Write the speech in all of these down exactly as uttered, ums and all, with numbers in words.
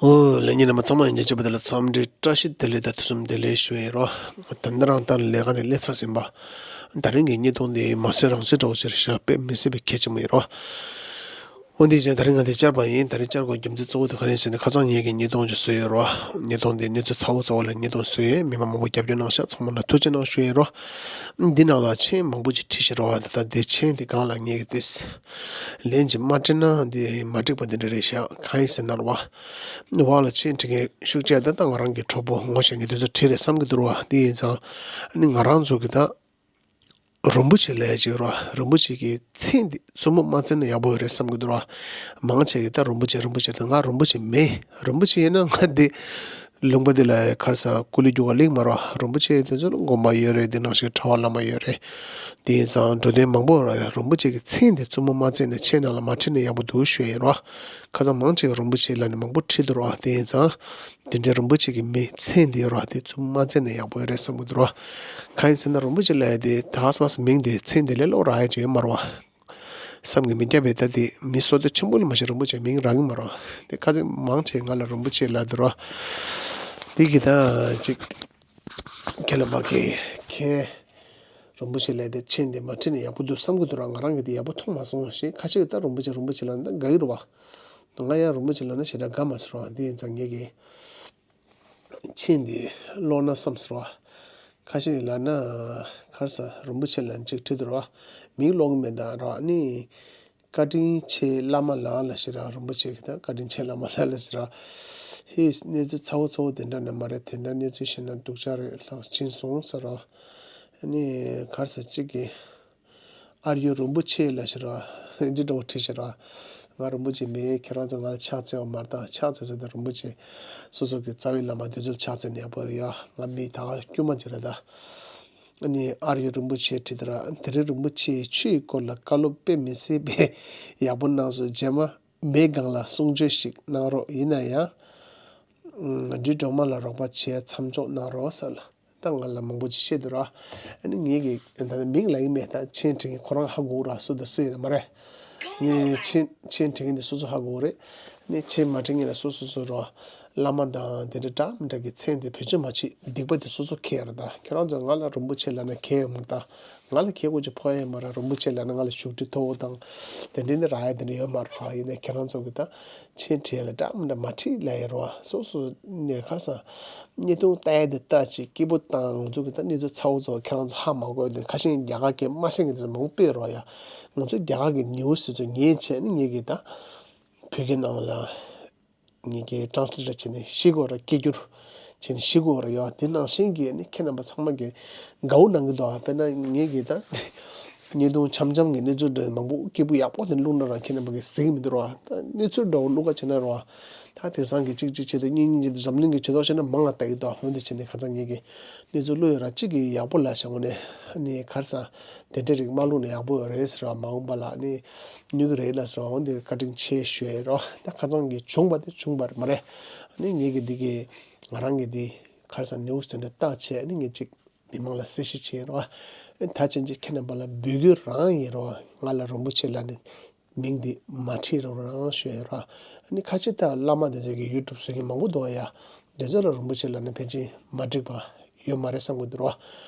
ཨོ་ལྷན་རྒྱས་རྣམ་པ་ཚང་མ་ཡིན་གཅིག་པ་དེ་ལ་འཚམས་འདྲི་བཀྲ་ཤིས་བདེ་ལེགས་དང་ཐུགས་རྗེ་ཆེ་ལབ་ཞུ་ཡི་ཡོད་རེད་བ། ད་ལྟ་རང་ད་ལས་ཀ་ནས་སླེབས་ཚར་ཟིན་པ། ད་རིང་གི་བརྙན་ཐུང་འདི་མ་བཟོས་རང་བཟོས་འདྲ་བོ་ཅིག་རེད་ཤག་དཔེ་མི་སྲིད་པའི་གལ་ཆེན་པོ་ཡིན་རེད་བ། འོན་ཏེ་ད་རིང་ང་འདི་བཅར་བ་ཡིན། ད་རིང་བཅར་དགོས་རྒྱུ་མཚན་གཙོ་བོ་དེ་ག་རེ་ཡིན་ཟེར་ན། ཁ་སང་ངེད་ཀྱིས་བརྙན་ཐུང་ཅིག་བཟོས་ཡོད་རེད་བ། བརྙན་ཐུང་འདི་གནས་ཚུལ་ཚ་བོ་ཚ་བོ་ལ་བརྙན་ཐུང་བཟོས་ཡོད། མི་མང་མང་པོ་རྒྱབ་སྐྱོར་གནང་ཤག་ཚང་མ་ལ་ཐུགས་རྗེ་གནང་ཞུ་ཡི་ཡོད་རེད་བ། འདི་ནང་ལ་མཆན་མང་པོ་ཅིག་བྲིས་ཤག་རེད་བ། ད་ལྟ་འདི་མཆན་འདི་སྒང་ལ་ངེད་ཀྱིས་དེ་ལན་ཅིག་མ་བྲིས་ན་འདི་མ་འགྲིག་པ་འདི་འདྲ་རེད་ཤག་གང་ཡིན་ཟེར་ན་རེད་བ། འོག་ལ་མཆན་བྲིས་མཁན་ཤུགས་ཆེ་ད་ལྟ་ང་རང་གི་གྲོགས་པོ་ངོ་ཤེས་མཁན་དེ་ཚོ་བྲིས་རེད་བསམ་གྱི་འདུག་རེད་བ། དེ་ཡིན་ཙང་ཨ་ནི་ང་རང་ཚོ་གི་ད་རིན་པོ་ཆེ་ལབ་ཡ་ཅིག་ཡོད་རེད་བ། རིན་པོ་ཆེ་གི་མཚན་འདི་རྩུབ་མོ་མ་བརྩི་ན་ཡག་པོ་ཡོད་རེད་བསམ་གྱི་འདུག་རེད་བ། མང་ཆེ་གིས་ད་རིན་པོ་ཆེ་རིན་པོ་ཆེ་ད་ང་རིན་པོ་ཆེ་མིན། རིན་པོ་ཆེ་ཡིན་ན་ང་འདི་ལུང་པ་འདི་ལ་ག་རེ་ཟ་སྐུ་ལུས་རྒྱུ་བ་ལེགས་མ་རེད་བ། རིན་པོ་ཆེ་དེ་ཚོ་ལ་དགོན་པ་ཡོད་རེད། དེ་ནང་བཞིན་གྲྭ་པ་བླ་མ་ཡོད་རེད། དེ་ཡིན་ཙང་འགྲོ་དོན་མང་པོ་རེད། རིན་པོ་ཆེ་གི་མཚན་འདི་རྩུབ་མོ་མ་བརྩི་ན་མཆན་ནང་ལ་མ་བྲིས་ན་ཡག་པོ་འདུག་ཞུ་ཡ་ཡིན་རེད་བ། ཁ་སང་མང་ཆེ་གིས་རིན་པོ་ཆེ་ལབ་ནས་མང་པོ་བྲིས་འདུག་རེད་བ། དེ་ཡིན་ཙང་དེ་འདྲའི་རིན་པོ་ཆེ་གི་མིང་མཚན་འདི་ཡོད་རེད་བ། དེ་རྩུབ་མ་བརྩི་ན་ཡག་པོ་ཡོད་རེད་བསམ་གྱི་འདུག་རེད་བ། གང་ཡིན་ཟེར་ན་རིན་པོ་ཆེ་ལབ་ཡ་དེ་ད་ག་སེ་མིང་དེ་མཚན་དེ་ལས་ལོག་རག་ཡ་ཅིག་ཡོད་མ་རེད་བ། བསམ་གྱིས་མི་ཁྱབ་པའི་ད་དེ་མི་བསོད་བདེ་ཆེན་པོ་ལ་མ་གཞི་རིན་པོ་ཆེ་མིང་རག་གི་མ་རེད་བ། དེ་ཁ་ཚིག་མང་ཆེ་ང་ལ་རིན་པོ་ཆེ་ལབ་འདུག་རེད་བ། དེ་གི་ད་ཅིག་ཁྱེད་ལ་མ་ཁེ་ཁེ་རིན་པོ་ཆེ་ལབ་ཡ་དེ་མཆན་དེ་མ་བྲིས་ན་ཡག་པོ་འདུག་བསམ་གྱི་འདུག་རེད་བ། ང་རང་གིས་དེ་ཡག་པོ་མཐོང་མ་སོང་ཞེས། ཁ་ཤས་ཀྱིས་ད་རིན་པོ་ཆེ་རིན་པོ་ཆེ་ལབ་ན་ད་དགའ་གི་རེད་བ། ང་ཡང་རིན་པོ་ཆེ་ལབ་ན་ཞེ་དྲག་དགའ་མ་སོང་ར། དེ་ཡིན་ཙང་ངེད་ཀྱིས་མཆན་འདི་ཀློག་ན་བསམ་སོང་ར། ཁ་ཤས་ལབ་ན་ག་རེ་ཟ་རིན་པོ་ཆེ་ལབ་ཅིག་བྲིས་འདུག་ར། མིང་ཀློག་གི་མེད་ད་ར། ཨ་ནི་བཀའ་དྲིན་ཆེ་བླ་མ་ལགས་ལབ་ཤག་ར། རིན་པོ་ཆེ་གིས་ད་བཀའ་དྲིན་ཆེ་བླ་མ་ལགས་ལབ་ཤག་ར། ཧེ་གནས་ཚུལ་ཚ་བོ་ཚ་བོ་དེ་འདྲ་ནི་མ་རེད། དེ་འདྲ་གནས་ཚུལ་བཤད་ན་སྡུག་ཅག་རེད། ལགས་ཕྱིན་སོང་ཟེར་ར། ཨ་ནི་ག་རེ་ཟ་གཅིག་གིས། ཨར་ཡུ་རིན་པོ་ཆེ་ལབ་ཤག་ར། འདི་འདྲ་བོ་བྲིས་ཤག་ར། ང་རིན་པོ་ཆེ་མིན། ཁྱེད་རང་ཚོ་ང་ལ་ཕྱག་འཚལ་བ་མ་རེད་ད། ཕྱག་འཚལ་ས་དེ་རིན་པོ་ཆེ་སོ་སོ་གི་རྩ་བའི་བླ་མ་དེ་ཚོ་ལ་ཕྱག་འཚལ་ན་ཡག་པོ་རེད་ཡ། ང་མི་ད་ག་དཀྱུས་མ་ཅིག་རེད་ད། ཨ་ནི་ཨར་ཡུ་རིན་པོ་ཆེ་བྲིས་ད་ར། དེ་རིང་རིན་པོ་ཆེས་ཆོས་ཀྱི་སྐོར་ལ་བཀའ་སློབ་དཔེ་མི་སྲིད་པའི་ཡག་པོ་གནང་སོང་། རྗེས་མ་མའི་སྒང་ལ་གསུང་ཆོས་ཤིག་གནང་རོགས། ཡིན་ན་ཡང་འབྲི་སྒྲོལ་མ་ལ་རོགས་པ་བྱེད་མཚམས་འཇོག་གནང་རོགས་ཟེར་ལ། ད་ང་ལ་མང་པོ་ཅིག་བཤད་འདུག་ར། ཨ་ནི་ངེད་ཀྱིས་ད་ལྟ་མིང་ལབ་ཀྱི་མེད། ད་མཆན་བྲིས་མཁན་ཁོ་རང་ཧ་གོ་ར། སུ་དང་སུ་ཡིན་ན་མ་རེད། ངས་མཆན་མཆན་བྲིས་མཁན་དེ་སོ་སོ་ཧ་གོ་རེད། ཨ་ནི་མཆན་མ་བྲིས་མཁན་ལ་སོ་སོ་སོ་ར། བླ་མ་དང་དེ་འདྲ་འདྲ་མི་འདྲ་གི་མཚན་དེ་བེད་སྤྱོད་མ་བྱེད། སྡིག་པ་དེ་སོ་སོ་འཁྱེར་ཡ་རེད་ད། ཁྱེད་རང་ཚོ་ང་ལ་རིན་པོ་ཆེ་ལབ་ན་གལ་ཡོད་མ་རེད་ད། ང་ལ་གལ་དགོས་ཀྱི་ཕོག་ཡ་མ་རེད། རིན་པོ་ཆེ་ལབ་ན་ང་ལ་བཞུགས་ཁྲི་མཐོ་བོ་དང་དེ་འདྲ་ནི་རག་ཡ་དེ་འདྲ་ཡོད་མ་རེད་ར། ཡིན་ནའི་ཁྱེད་རང་ཚོ་གི་ད་མཆན་བྲིས་ཡ་ལ་འདྲ་མི་འདྲ་མ་བྲིས་ལབ་ཡ་རེད་བ། སོ་སོ་ནས་ག་རེ་ཟ། བརྙན་ཐུང་ལྟ་ཡ་དེ་ལྟ་ཅིག་སྐྱིད་པོ་བཏང་། ང་ཚོ་གི་ད་གནས་ཚུལ་ཚ་བོ་ཚ་བོ་ཁྱེད་རང་ཚོ་ཧ་མ་གོ་ཡ་དེ། ཁ་ཤས་རྒྱ་གར་སྐད་མ་ཤེས་མཁན་དེ་ཚོ་མང་པོ་ཡོད་རེད་བ་ཡ། ང་ཚོ་རྒྱ་གར་གི་ནིའུ་སི་དེ་ཚོ་ཉན་བྱས་ནས་ངེད་ཀྱིས་ད་བོད་སྐད་ནང་ལ་ངེད་ཀྱིས་ཊེ་རན་སི་ལེ་ཊི་བྱས་ནས་ཤེས་དགོས་རེད། སྐད་སྒྱུར་བྱས་ནས་ཤེས་དགོས་རེད་ཡ། དེ་ནང་བཞིན་གྱི་ནི་ཁྱེད་རྣམ་པ་ཚང་མ་གིས་དགའ་བོ་གནང་གི་འདུག་ཨ། དཔེར་ན་ངེད་ཀྱིས་ད་བརྙན་ཐུང་འཆམ་འཆམ་གྱི་གནས་ཚུལ་འདྲ་མང་པོ་སྐྱིད་པོ་ཡག་པོ་དེ་བླུགས་ན་རང་ཁྱེད་རྣམ་པ་གིས་གཟིགས་མི་འདུག་ར། ད་གནས་ཚུལ་འདྲ་བོ་བླུགས་ཀ་བྱས་ན་ར། ད་དེང་སང་གི་གཅིག་གཅིག་བྱེད་དུས་གཉིས་གཉིས་བྱེད་དུས་འཛམ་གླིང་གི་བྱེད་ཐོག་བཤད་ན་མང་ང་ལྟ་གི་འདུག་འོན་ཏེ་བྱས་ནས་ཁ་སང་ངེད་ཀྱིས་གནས་ཚུལ་བླུགས་ཡོད་ར། གཅིག་གིས་ཡག་པོ་ལབ་ཤག་འོ་ནས་ནི་ག་རེ་ཟ། དེ་འདྲ་རིགས་མ་བླུགས་ན་ཡག་པོ་ཡོད་རེད་ཟེར་བ། མ་འོངས་པ་ལ་ནི་ནུས་ཀྱི་རེད་ལ་ཟེར་བ། འོ་འདིར་བཀའ་དྲིན་ཆེ་ཞུ་ཡ་ཡིན་རོ། ད་ཁ་སང་གི་བྱུང་བ་དེ་བྱུང་བ་རེད་མ་རེད། ནི་ངེད་ཀྱི་འདི་གི་ང་རང་གི་འདི་ག་རེ་ཟ་ནིའུ་སི་དེ་འདྲ་བཏགས་བྱས་ནི་ངས་ཅིག་མི་མང་ལ་གསལ་བཤད་བྱས་རོ། ད་ཕྱིན་ཆད་ཁྱེད་རྣམ་པ་ལ་འབོད་སྐུལ་རང་ཡིན་རོ། ང་ལ་རིན་པོ་ཆེ་ལབ་ནི་མིང་འདི་མ་བྲིས་རོགས་རང་ཞུ་ཡ་ར། ཨ་ནི་ཁ་ཆེ་ད་བླ་མ་དེ་ཚོ་གི་ཡུ་ཊུབ་བཟོ་མཁན་མང་པོ་འདུག་ཡ། དེ་ཚོ་ལ་རིན་པོ་ཆེ་ལབ་ན་ཕལ་ཆེར་མ་འགྲིག་པ་ཡོད་མ་རེད་བསམ་གི་འདུག་ར།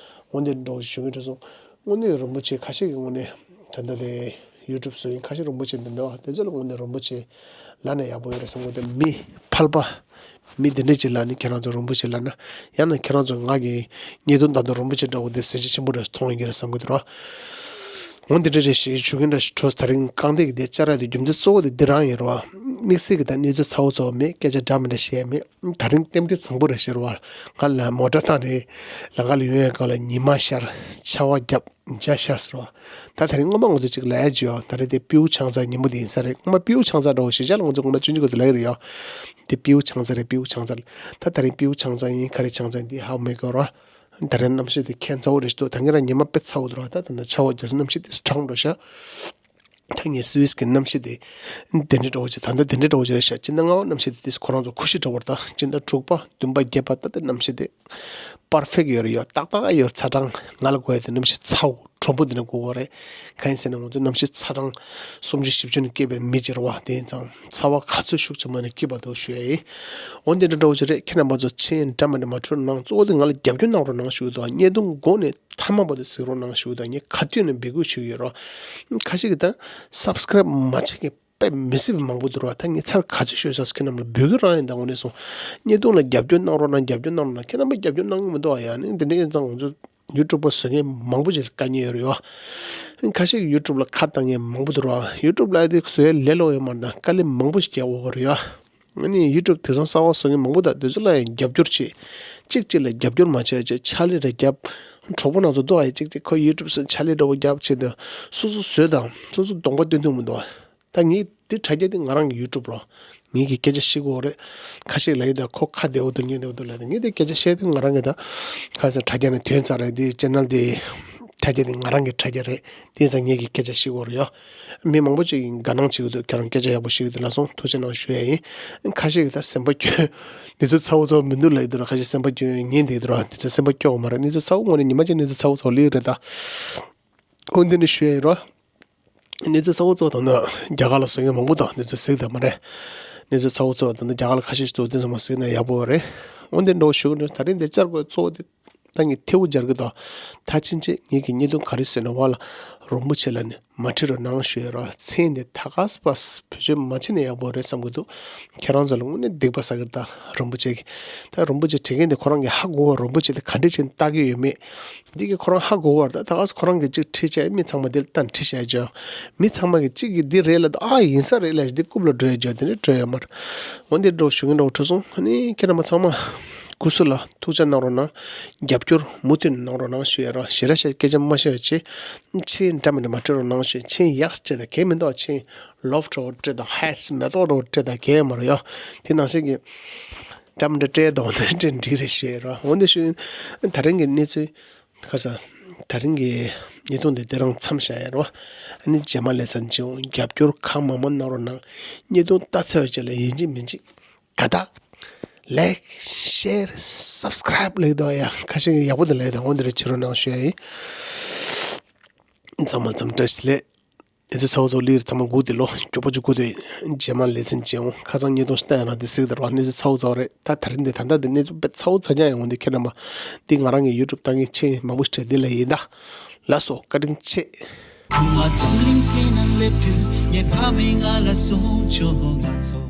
འོན་ཏེ་འགྲོ་ཞུ་གི་འགྲོ་སོང་། དངོས་གནས་རིན་པོ་ཆེ་ཁ་ཤས་ཀྱི་ངོས་ནས་ད་ལྟ་ལས་ཡུ་ཊུབ་བཟོ་མཁན་ཁ་ཤས་རིན་པོ་ཆེ་འདི་འདུག་དེ་ཚོ་ལ་དངོས་གནས་རིན་པོ་ཆེ་ལབ་ན་ཡག་པོ་ཡོད་རེད་བསམ་གི་འདུག་མི་ཕལ་པ། མི་དེ་འདྲ་ཅིག་ལ་ནི་ཁྱེད་རང་ཚོ་རིན་པོ་ཆེ་ལབ་ན། ཡང་ན་ཁྱེད་རང་ཚོ་ང་གི་བརྙན་ཐུང་ད་དུང་རིན་པོ་ཆེ་འདྲ་བོ་དེ་གཟི་བརྗིད་ཆེན་པོ་འདྲ་མཐོང་ཡོང་གི་རེད་བསམ་གི་འདུག་ར། འོ་འདི་འདྲ་རེད་ཞེས་ཞུ་མཁན་འདྲ་ཞིག་འཕྲོས། ད་རིང་རྐང་སྟེགས་ཀྱི་དེ་བཅར་ཡ་དེ་རྒྱུ་མཚན་གཙོ་བོ་དེ་འདི་རང་ཡིན་ར་བ། དམིགས་བསལ་གྱི་ད་གནས་ཚུལ་ཚ་བོ་ཚ་བོ་མེད། སྐད་ཆ་འདྲ་མི་འདྲ་བཤད་ཡ་མེད། ད་རིང་རྟེན་འབྲེལ་བཟང་པོ་རེད་ཟེར་བ། ང་ལ་མོ་ཊ་བཏང་ནས་ལམ་ཁ་ལ་ཡོང་ཡ་སྒང་ལ་ཉི་མ་ཤར། ཆར་པ་བརྒྱབ། འཇའ་ཤར་ཟེར་བ། ད་དེ་རིང་སྔོན་མ་ང་ཚོ་གཅིག་ལབ་ཡ་ཅིག་ཡོད། ད་རེས་དེ་སྤྲེའུ་ཆང་ས་ཉིན་མོ་དེ་ཡིན་ས་རེད། སྔོན་མ་སྤྲེའུ་ཆང་ས་འདྲ་བོ་གཞིས་ཆགས་ལ་ང་ཚོ་སྔོན་མ་ཆུང་ཆུང་སྒང་དུ་ལབ་ཡོད་རེད་ཡ། དེ་སྤྲེའུ་ཆང་ས་རེད། སྤྲེའུ་ཆང་ས་རེད། ད་དེ་རིང་སྤྲེའུ་ཆང་ས་ཡིན་ག་རེ་ཆང་ས་ཡིན་དེ་ཧ་གོ་མེད་གི་ར། ད་རེས་གནམ་གཤིས་དེ་ཁྱད་མཚར་པོ་རེད་ཤག་ད་ངེད་རང་ཉི་མ་དཔེ་ཚ་བོ་འདུག་ར། ད་ད་ནི་ཆར་པ་རྒྱག་ས་གནམ་གཤིས་དེ་གྲང་འགྲོ་ཤག་ད་ངས་སུད་སི་གི་གནམ་གཤིས་དེ་དེ་འདྲ་འདྲ་བོ་ཅིག་ད་ལྟ་དེ་འདྲ་འདྲ་བོ་ཅིག་རེད་ཤག་སྤྱིར་ན་རྔ་བ་གནམ་གཤིས་དེ་དེ་ཁོ་རང་ཚོ་ཁུ་ཤི་འདྲ་བོ་རེད། ད་སྤྱིར་ན་དྲུག་པ་བདུན་པ་བརྒྱད་པ་ད་ལྟ་གནམ་གཤིས་དེ། པར་ཕེག་ཡོད་རེད་ཡོད། ཏག་ཏག་ཡོད། ཚ་གྲང་ང་ལ་དགོས་ཡ་དེ་གནམ་གཤིས་ཚ་བོ་དྲོན་པོ་དེ་ནས་དགོས་ཀྱི་རེད། གང་ཡིན་ཟེར་ན་ང་ཚོ་གནམ་གཤིས་ཚ་གྲང་སུམ་ཅུ་བཞི་བཅུ་ནས་སྐྱེས་པའི་མི་ཅིག་རེད་བ། དེ་ཡིན་ཙང་ཚ་བ་ག་ཚོད་ཤུགས་ཆེ་མ་ནས་སྐྱིད་པ་འདུག་ཞུ་ཡ་ཡིན། འོན་ཏེ་འདྲ་འདྲ་བོ་ཅིག་རེད། ཁྱེད་རྣམ་པ་ཚོ་མཆན་འདྲ་མི་འདྲ་མ་འཕྲོད་གནང་། གཙོ་བོ་དེ་ང་ལ་རྒྱབ་སྐྱོར་གནང་རོགས་གནང་ཞུ་གི་འདུག་བརྙན་ཐུང་འགོ་ནས་མཐའ་མ་བར་དུ་གཟིགས་རོགས་གནང་ཞུ་གི་འདུག་ངས་ག་དུས་ནས་འབོད་སྐུལ་ཞུ་གི་ཡོད་རེད། ཁ་ཤས་ཀྱིས་ད་སབ་སི་ཀ་རེབ་མ་བྱེད་མཁན་དཔེ་མི་སྲིད་པ་མང་པོ་འདུག་ར། ད་ངས་ཚར་ག་ཚོད་ཤོད་ས་ཁྱེད་རྣམས་ལ་འབོད་སྐུལ་རང་ཡིན། ད་དངོས་གནས་སོང་། བརྙན་ཐུང་ལ་རྒྱབ་སྐྱོར་གནང་རོགས་གནང་། རྒྱབ་སྐྱོར་གནང་རོགས་གནང་། ཁྱེད་རྣམ་པ་རྒྱབ་སྐྱོར་གནང་གི་མི་འདུག་ཨ། ཡང་ནི་འདི་འདྲ་ཡིན་ཙང་ང་ཚོ་ཡུ་ཊུབ་པ་བཟོ་མཁན་མང་པོ་ཅིག་ལ་དཀའ་ངལ་ཡོད་རེད་ཡ། ཁ་ཤས་ཀྱིས་ཡུ་ཊུབ་ལ་ཁ་བཏང་མཁན་མང་པོ་འདུག་ར། ཡུ་ཊུབ་ལ་ཨ་དེ་བཟོ་ཡ་ལས་སླ་པོ་ཡོད་མ་རེད། ད་དཀའ་ལས་མང་པོ་ཞིག་རྒྱག་དགོས་ཀྱི་རེད་ཡ། ཨ་ནི་ཡུ་ཊུབ་དེང་སང་གསར་པ་བཟོ་མཁན་མང་པོ་དང་དེ་ཚོ་ལ་ཡང་རྒྱབ་སྐྱོར་བྱེད། གཅིག་གཅིག་ལ་རྒྱབ་སྐྱོར་མ་བྱས་བྱས་ཕྱག་ལས་རེ་རྒྱབ། གྲོགས་པོ་རྣམ་ཚོ་འདུག་ཨ། གཅིག་གཅིག་ཁོ་ཡུ་ཊུབ་སོང་ཕྱག་ལས་འདྲ་བོ་རྒྱབ་བྱེད་དུ་སོ་སོ་བཟོས་དང་སོ་སོ་གདོང་པ་སྟོན་ཐུབ་མི་འདུག་ཨ། ད་ངས་འདི་དྲ་རྒྱ་འདི་ང་རང་གི་ཡུ་ཊུབ་རོ། ངེད་ཀྱིས་སྐད་ཆ་བཤད་དགོས་རེད། ཁ་ཤས་ལ་ཡིན་ད་ཁོ་ཁ་བདེ་བོ་འདུག་སྙན་བདེ་བོ་འདུག་ལབ་ད་ངས་འདི་སྐད་ཆ་བཤད་དུས་ང་རང་གི་ད་ཁ་སང་དྲ་རྒྱ་ནས་ཐོན་ཚར་རེད། འདི་ཅེ་ནལ་འདི་དྲ་རྒྱ་འདི་ང་རང་གི་དྲ་རྒྱ་རེད། དེ་ཡིན་ཙང་ངེད་ཀྱིས་སྐད་ཆ་བཤད་དགོས་རེད་ཡ། མི་མང་པོ་ཅིག་དགའ་སྣང་བྱེད་ཀྱི་འདུག་ཁྱེད་རང་སྐད་ཆ་ཡག་པོ་བཤད་ཀྱི་འདུག་ལབ་སོང་། ཐུགས་རྗེ་གནང་ཞུ་ཡ་ཡིན། ཁ་ཤས་ཀྱིས་ད་སེམས་པ་སྐྱོ། འདི་ཚོ་ཚ་བོ་ཚ་བོ་མི་འདུག་ལབ་ཀྱི་འདུག་ར། ཁ་ཤས་སེམས་པ་སྐྱོ་ངན་བསྡད་ཀྱི་འདུག་ར། འདི་ཚོ་སེམས་པ་སྐྱོ་བ་མ་རེད། འདི་ཚོ་ཚ་བོ་ངོ་ནས་ཉི་མ་གཅིག་འདི་ཚོ་ཚ་བོ་ཚ་བོ་ལི་རེད་ད། འོ་འདི་འདྲ་ཞུ་ཡ་ཡིན་རོ། གནས་ཚུལ་གཙོ་བོ་གཙོ་བོ་དང་ནི་རྒྱ་གར་ལ་བཟོ་མཁན་མང་པོ་དང་གནས་ཚུལ་གཟིགས་དང་མ་རེད། གནས་ཚུལ་གཙོ་བོ་གཙོ་བོ་དང་ནི་རྒྱ་གར་ལ་ཁ་ཤས་ཤིག་འདུག་དེ་ཚང་མ་གཟིགས་ན་ཡག་པོ་རེད། འོན་ཏེ་འགྲོ་ཞུ་གི་འདུག་ད་རིང་འདི་བཅར་དགོས་གཙོ་བོ་དེ་ད་ངས་ཐེའུ་སྦྱར་གི་འདུག་ད་ཕྱིན་ཆད་ངེད་ཀྱི་བརྙན་ཐུང་ག་རེ་བཟོས་ན་བ་ལ་རོང་པོ་ཆེ་ལ་ནི་མ་ཁྲིད་རོགས་གནང་ཞུ་ཡ་རོ། མཚན་འདི་ད་ག་སྤ་བེད་སྤྱོད་མ་བྱེད་ན་ཡག་པོ་རེད་བསམ་གི་འདུག་ཁྱེད་རང་ཚོ་ལ་དངོས་གནས་སྡིག་པ་བསགས་གི་རེད་ད་རོང་པོ་ཆེ་གི། ད་རོང་པོ་ཆེ་ཁྲིད་མཁན་དེ་ཁོ་རང་གི་ཧ་གོ་བ་རོང་པོ་ཆེ་དེ་ག་འདྲས་བྱས་ནས་ལྟ་གི་ཡོད་མེད། འདི་གི་ཁོ་རང་ཧ་གོ་བར་ད་ད་ག་སེ་ཁོ་རང་གི་གཅིག་ཁྲིད་བྱས་མི་ཚང་མ་འདི་ལ་ལྟ་ཁྲིད་བྱས་ཅོ། མི་ཚང་མ་གི་གཅིག་གི་འདི་རེད་ལ་ཨ་ཡིན་ས་རེད་ལ་འདི་རྐུབ་ལ་འགྲོ་ཡ་ཅོ་དེ་ནི་འགྲོ་ཡ་མར། འོ་འདི་འགྲོ་ཞུ་གི་འགྲོ་ཁྲུ་སོང་ཨ་ནི་ཁྱེད་རྣམ་པ་ཚང་མ་སྐུ་གཟུགས་ལ་ཐུགས་ཅག་གནང་རོགས་གནང་། རྒྱབ་སྐྱོར་མུ་མཐུད་གནང་རོགས་གནང་ཞུ་ཡ་རོ། ཞེ་དྲག་ཞེ་སྐད་ཆ་མ་བཤད་པ་བྱེད། ཆེས་འདྲ་མི་འདྲ་མ་སྤྲད་རོགས་གནང་ཞུ། ཆེས་ཡག་སྤྲད་ད་གལ་མི་འདུག་ཆེས་ལོབ་འགྲོ་སྤྲད་ད་ཧེ་མེ་ཏོག་འགྲོ་སྤྲད་ད་གལ་མ་རོ་ཡ། དེ་ནང་བཞིན་གི་འདྲ་མི་འདྲ་སྤྲད་དང་འདྲ་འདྲ་འགྲིག་རེད་ཞུ་ཡ་རོ། འོ་འདི་ཞུ་ད་རིང་གི་གནས་ཚུལ། ཁ་སང་། ད་རིང་གི་བརྙན་ཐུང་འདི་དེ་རང་མཚམས་བཞག་ཡ་རོ། ཨ་ནི་རྗེས་མ་ལས་ཚན་ཅིའུ་རྒྱབ་སྐྱོར་གང་མང་མང་གནང་རོགས་གནང་། བརྙན་ཐུང་ལྟ་ཚར་བའི་རྗེས་ལ་ཡིན་གཅིག་མིན་གཅིག་དགའ་རྟགས། ལའིཀ། ཤེར། སབ་སི་ཀ་རེབ་ལེགས་དོ་ཡ། ཁ་ཤས་ཡག་པོ་དེ་ལེགས་དང་འོ་འདི་རེ་བྱེད་རོགས་གནང་ཞུ་ཡ་ཡིན། ཚང་མ་ཚང་མ་བཀྲ་ཤིས་བདེ་ལེགས། ཨེ་ཚོ་ཚ་བོ་ཚོ་ལིར་ཚང་མ་སྒུག་དེ་ལོ་མགྱོགས་པོ་ཅིག་སྒུག་དེ། རྗེས་མ་ལེ་ཚན་བྱེད་འོང་། ཁ་སང་བརྙན་ཐུང་ཞིག་ལྟ་ཡང་ར་འདི་གཟིགས་དར་བ་གནས་ཚུལ་ཚ་བོ་ཚ་བོ་རེད། ད་ད་རིང་འདི་ད་ལྟ་འདི་གནས་ཚུལ་དཔེ་ཚ་བོ་ཚ་རྐྱང་ཡོང་འདི་ཁྱེད་རྣམ་པ། འདི་ང་རང་གི་ཡུ་ཊུབ་ལྟ་མཁན་ཆེས་མང་པོ་ཞིག་རེད་འདི་ལ་ཡིན་ད། ལགས་སོ་བཀའ་དྲིན་ཆེ། ཁུ་མ་འཛམ་གླིང་སྟེང་ན་སླེབས་དུས་ངའི་ཕ་མས་ང་ལ་གསུངས་བྱུང་ང་ཚོ།